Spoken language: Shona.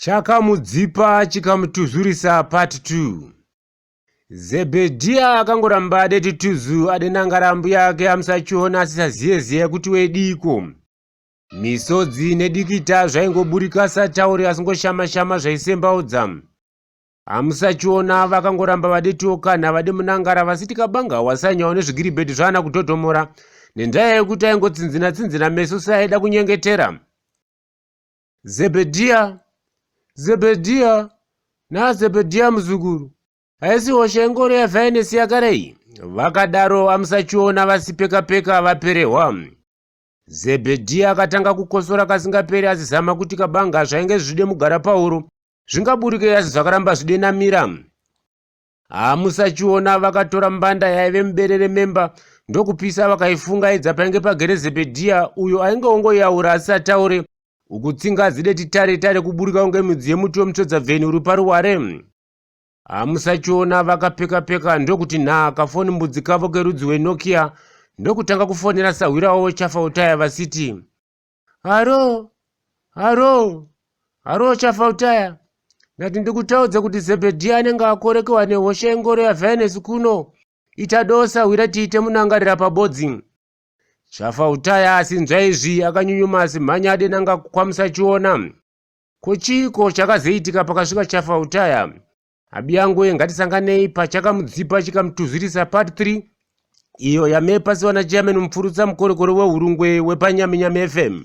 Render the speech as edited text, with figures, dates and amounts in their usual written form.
Chakamudzipa chikamutuzurisa part 2. Zebhedhiya akangoramba adeti tuzu adenanga rambuya ake amusachiona asisaziye ziye kuti wediko. Misodzi nedikita zvaingoburika satauri asingoshama shama zvaisembaudza. Hamusachiona vakangoramba vadetiwo kana vade munangara vasiti kabanga wasanyawo nezvigiribhedhi zvaana kudhodhomora nendaya yekuti aingotsinzina tsinzina meso seaida kunyengetera. Zebhedhiya, Zebhedhiya, naZebhedhiya muzukuru, haisi hosha yengoro yavhainesi yakare iyi? Vakadaro amusachiona vasipekapeka vaperehwa. Zebhedhiya akatanga kukosora kasingaperi asizama kuti kabanga zvainge zvide mugara pauro zvingaburike asi zvakaramba zvidenamira. Hamusachiona vakatora mbanda yaive muberere memba ndokupisa vakaifungaidza painge pagere Zebhedhiya uyo ainge ongoyaura asisataure uku tsinga dzideti tare tare kuburika kunge midzi yemuti wemutsvedzabveni uri paruware. Hamusachiona vakapeka peka ndokuti nhaa kafoni mbudzi kavo kerudzi rweNokia ndokutanga kufonera sahwira wavo Chafautaya vasiti Haro, haro, haro Chafautaya, ndati ndikutaudze kuti Zebhedhiya anenge akorekewa nehosha yengoro yaVhainesi kuno. Ita dosa hwira tiite munangarira pabodzi. Chafautaya asinzwa izvi akanyunyuma asimhanya adenanga kwaMusachiona. Ko chiiko chakazoitika pakasvika Chafautaya? Abiyangu ngatisanganei pachakamudzipa chikamutuzirisa part 3 iyo yamepa siwana chairman Mupfurutsa mukorekore weHurungwe wepaNyaminyami FM.